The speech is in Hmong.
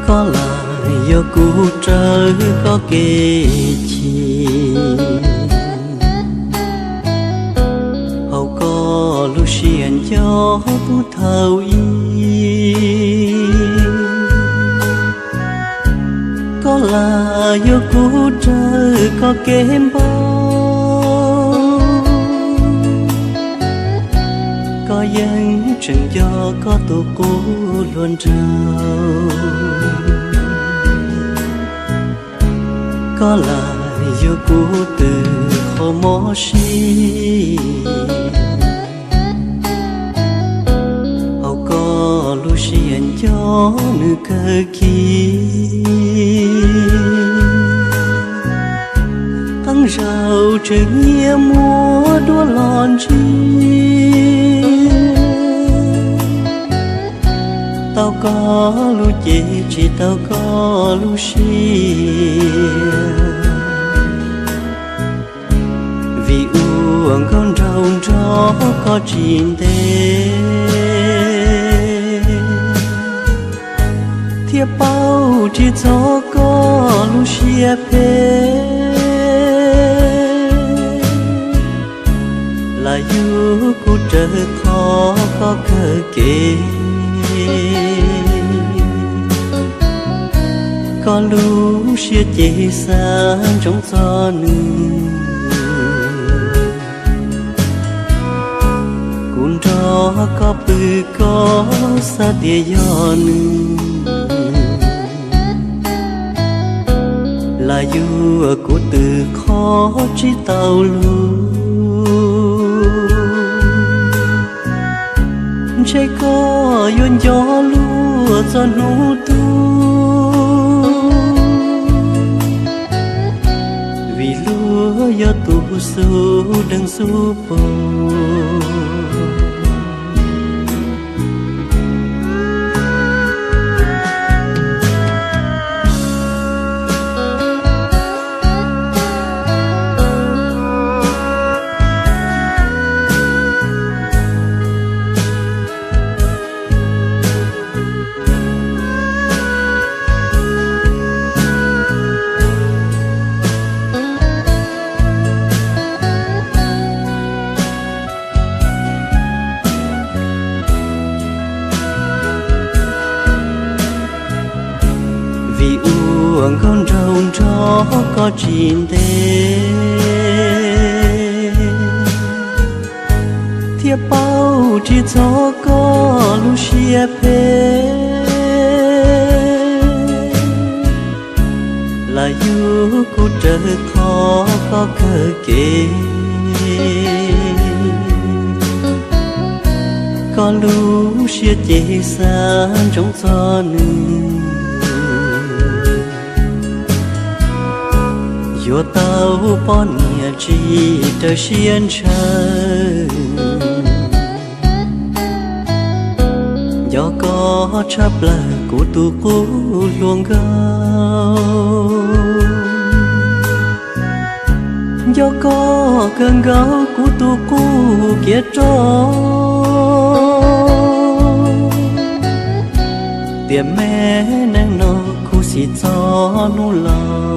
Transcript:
Koj lam yuav kuv raws koj kev chim, hauv koj lub siab nco puv thaum ub. Koj lam yuav kuv raws koj kev npau, koj yeej tseem nco koj tus qub hluas nraug. Koj lam yuav kuv twb qhov mob siab, hauv koj lub siab nco nws kawg kiag. Qee zaug tseem nyiam muab duab los ntsia, tau koj lub cev tsis tau koj lub siab. Vim ua nkauj nraug nrog koj tsis ntev, thiaj paub tsis txog koj lub siab phem. Lam yuav kuv raws qhov koj kawg kev, koj lub siab ces xav ntsoov txog nws. Kuv nrog koj pw koj xav tias yog nws, lam yuav kuv twb qhov tsis tau luag. Ntshe koj yuav nco luag txog hnub tuag, vim luag yog tus xub deev xub pog. Vim ua nkauj nraug nrog koj tsis ntev, thiaj paub tsis txog koj lub siab phem. Lam yuav kuv raws qhov koj kawg kev, koj lub siab ces xav ntsoov txog nws. Yuav tau poj niam tsis raws siab ntshaw, nco koj tshaj plaws kuv tus qub hluas nkauj. Nco koj kawg nkaus kuv tus qub kiav roj, tiam me neej no khuv xim txog hnub laus.